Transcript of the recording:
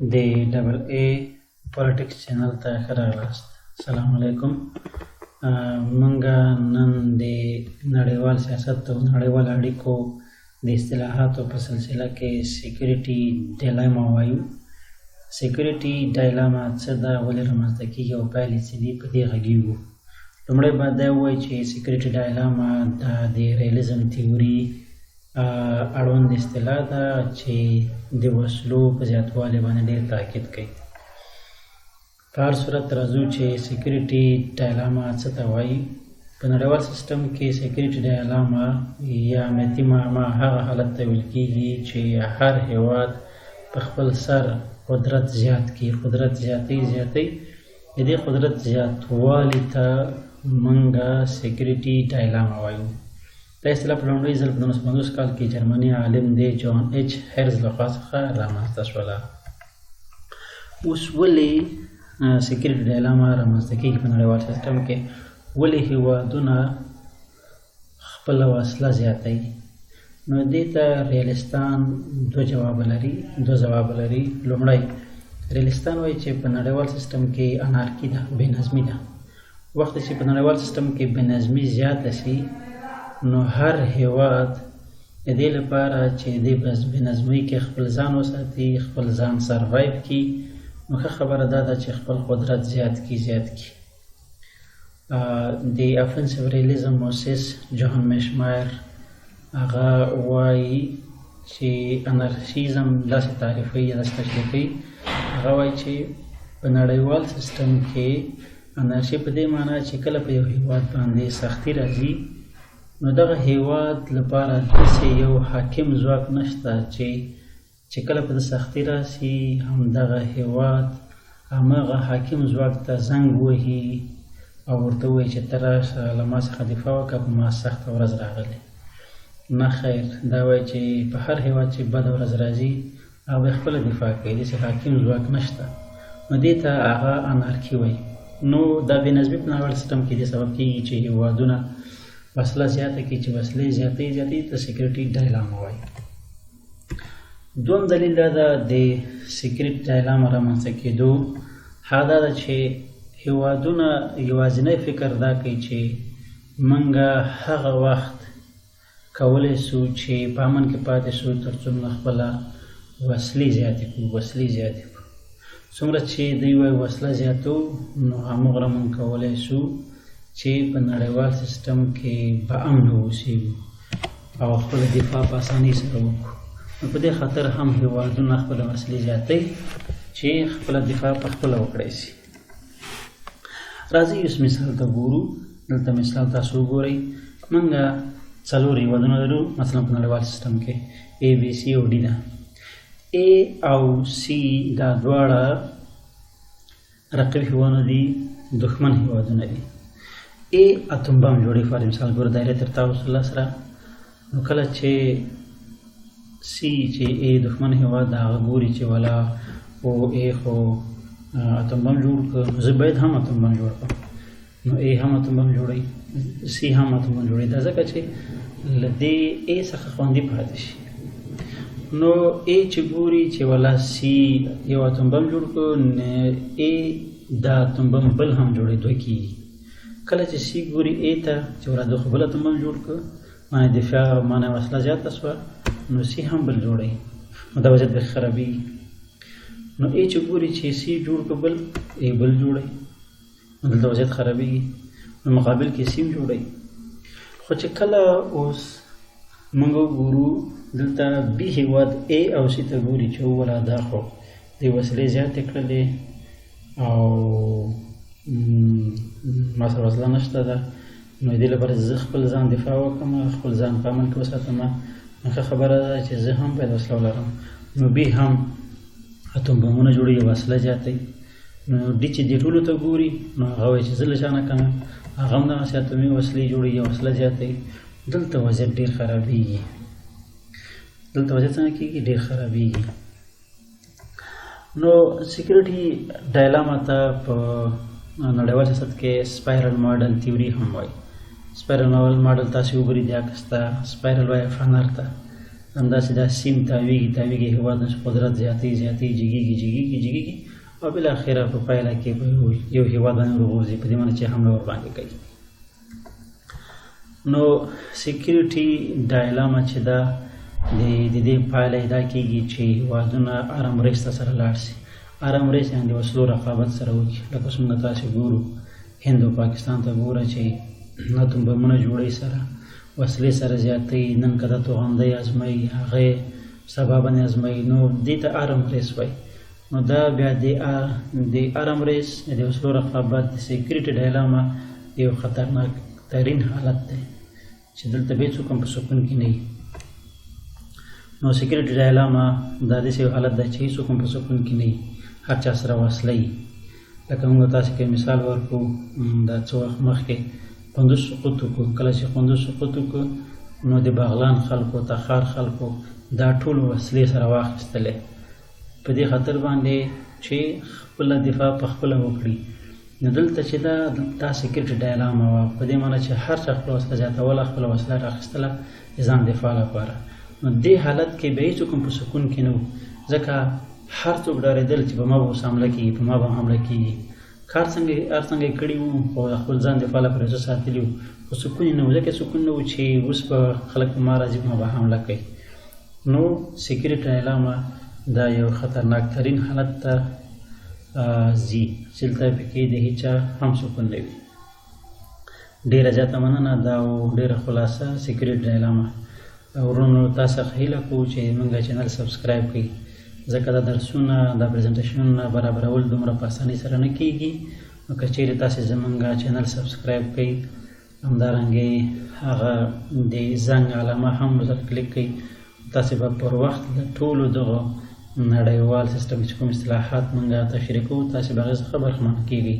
د ډبل ای پالیټکس چینل ته ښه راغلاست. سلام علیکم. مونږ نن د نړیوال سیاست او نړیوال اړیکو د اصطلاحاتو په سلسله کې security dilemma وایو. Security dilemma څه ده، ولې رامنځته کیږي او پایلې څه دي، په دې غږیږو. لومړی باید دا ووایو چې security dilemma دا د realism theory اړوند اصطلاح ده چې د وسلو په زیاتوالي باندې ډېر تاکید کوي. په هر صورت، راځو چې security dilemma څه ته وایي. په نړیوال سیستم کې security dilemma یا امنیتي معما هغه حالت ته ویل کیږي چې هر هیواد په خپل سر قدرت زیات کړي، قدرت زیاتوي زیاتوي. د دې قدرت زیاتوالي ته مونږه security dilemma وایو. دا اصطلاح په لومړي ځل په 1950 کال کې جرمني عالم دی جان اچ هرز لخوا څخه رامنځته شوله. اوس ولې security dilemma رامنځته کیږي په نړیوال سیستم کې؟ ولې هیوادونه خپله وسله زیاتوي؟ نو دې ته ریالستان دوه جوابه لري، دوه ځوابه لري. لومړی، ریالستان وایي چې په نړیوال سیستم کې انارکي ده، بې نظمي ده. وخت چې په نړیوال سیستم کې بې نظمي زیاته سي، نو هر هیواد د دې لپاره چې دې بې نظمۍ کې خپل ځان وساتي، خپل ځان survive کړي، نو ښه خبره دا ده چې خپل قدرت زیات کړي زیات کړي. د offensive realism موسس جان میرشایمر هغه وایي چې anarchism داسې تعریفوي یا داسې تشریح کوي. هغه وایي چې په نړیوال سیستم کې انارشي په دې معنی چې کله په یو هیواد باندې سختی راځي، نو دغه هیواد لپاره داسې یو حاکم ځواک نشته چې کله په سختی راسي، همدغه هیواد هماغه حاکم ځواک ته زنګ وهي او ورته ووایي چې ته راشه، له ما څخه دفاع وکړه، په ما سخته ورځ راغلې. نه خیر، دا وایي چې په هر هیواد چې بده ورځ راځي، هغه به خپله دفاع کوي، داسې حاکم ځواک نشته. نو دې ته هغه انارکي وایي. نو دا بې نظمي په نړیوال سیستم کې دې سبب کیږي چې هیوادونه وسله زیاته کړي، چې وسلې زیاتوي زیاتوي ته security dilemma وایي. دوم دلیل دا ده د security dilemma رامنځته کېدو، هغه دا ده چې هیوادونه یوازینی فکر دا کوي چې موږ هغه وخت کولی سو چې په امن کې پاتې سو تر څو موږ خپله وسلې زیاتې کړو، وسلې زیاتې کړو. څومره چې دوی وایي وسله زیاتو، نو همومره موږ کولی سو چې په نړیوال سیستم کې به امن واوسیږو او خپله دفاع په اسانۍ سره وکړو. نو په دې خاطر هم هیوادونه خپله وسلې زیاتوي چې خپله دفاع په خپله وکړای سي. راځئ اوس مثال ته ګورو. دلته مثال تاسو وګورئ. موږ څلور هیوادونه لرو، مثلا په نړیوال سیستم کې A، B، C او D ده. A او C دا دواړه رقیب هیوادونه دي، دښمن هیوادونه دي. A atom bomb جوړوي، فرض مثال ګوره دایره تر تاو سره. نو کله چې C، چې A دښمن هیواد، هغه ګوري چې ولا او A خو atom bomb جوړ کړ، زه باید هم atom bomb جوړ کړم. نو A هم atom bomb جوړوي، C هم atom bomb جوړوي، دا ځکه چې له دې A څخه خوندي پاتې شي. نو A چې ګوري چې ولا C یو atom bomb جوړ کړ، نو A دا atom bomb بل هم جوړوي، دوه کیږي. کله چې C ګوري A ته چې ولا ده خو بل atom bomb جوړ کړ، معنی دفاع معنی وسله زیاته سوه، نو C هم بل جوړوي، نو دا وضعیت به خرابېږي. نو A چې ګوري چې C جوړ کړ بل، A بل جوړوي، نو دلته وضعیت خرابېږي، نو مقابل کې C هم جوړوي. خو چې کله اوس موږ وګورو دلته B هیواد A او C ته ګوري چې ولا دا خو دې وسلې زیاتې کړلې او ما سره وسله نشته ده، نو دې لپاره زه خپل ځان دفاع وکړم، خپل ځان په امن کې وساتم، نو ښه خبره ده چې زه هم باید وسله ولرم. نو B هم اتوم بمونه جوړوي، وسله زیاتوي. نو D چې دې ټولو ته ګوري، نو هغه وایي چې زه له چا نه کم یم، هغه هم دغسې اتومي وسلې جوړوي، وسله زیاتوي. دلته وضعیت ډېر خرابېږي. دلته وضعیت څنګه کېږي؟ ډېر خرابېږي. نو security dilemma ته په نړیوال سیاست کې spiral model theory هم وایي. Spiral model تاسو وګورئ، دا عکس ته spiral وایي، فنر ته. همداسې دا سیم تاویږي تاویږي، هیواد قدرت زیاتوي زیاتوي، جګیږي جګیږي جګیږي، او بالاخره په پایله کې په یو هیواد باندې ورغورځي، په دې معنی چې حمله ورباندې کوي. نو security dilemma چې ده د دې پایله یې دا کېږي چې هیوادونه arm race ته سره لاړ شي. arm race یعنې د وسلو رقابت سره وکړي، لکه څنګه تاسې ګورو هند او پاکستان ته ګوره چې اتوم بمونه جوړوي، سره وسلې سره زیاتوي، نن که دا توغندۍ ازموي، هغه سبا باندې ازموي، نو دې ته arm race وایي. نو دا بیا د arm race د وسلو رقابت د security dilemma یو خطرناک ترین حالت دی چې دلته به هېڅوک هم په سکون کې نه وي. نو security dilemma دا داسې یو حالت دی چې هېڅوک هم په سکون کې نه وي، هر چا سره وسله وي. لکه موږ تاسې که مثال ورکړو، دا څه وخت مخکې کندوز سقوط وکړو. کله چې کندوز سقوط وکړو نو د بغلان خلکو، تخار خلکو دا ټول وسلې سره واخیستلې، په دې خاطر باندې چې خپله دفاع په خپله وکړي. نو دلته چې دا security dilemma وه، په دې معنی چې هر چا خپله وسله زیاتوله، خپله وسله راخیستله د ځان دفاع لپاره. نو دې حالت کې به هېڅوک هم په سکون کې نه و، ځکه هر څوک ډارېدل چې په ما به اوس حمله کېږي، په ما به حمله کېږي. کار څنګه هر څنګه یې کړي وو، خو د خپل ځان دفاع لپاره یې څه ساتلي وو، خو سکون یې نه و، ځکه سکون نه و چې اوس به خلک په ما راځي، په ما به حمله کوي. نو security dilemma دا یو خطرناک ترین حالت ته ځي چې دلته پکې د هیچا هم سکون نه وي. ډېره زیاته مننه، دا و ډېره خلاصه security dilemma. وروڼو تاسو څخه هیله کوو چې موږ channel subscribe کړئ، ځکه دا درسونه دا پریزنټیشنونه برابرول دومره په اسانۍ سره نه کېږي. نو که چیرې تاسې زموږ channel subscribe کړئ، همدارنګه هغه د زنګ علامه هم ورسره کلیک کړئ، تاسې به پر وخت له ټولو دغو نړیوال سیستم چې کوم اصطلاحات موږ تشریح کوو تاسې به هغې څخه برخمن کېږئ.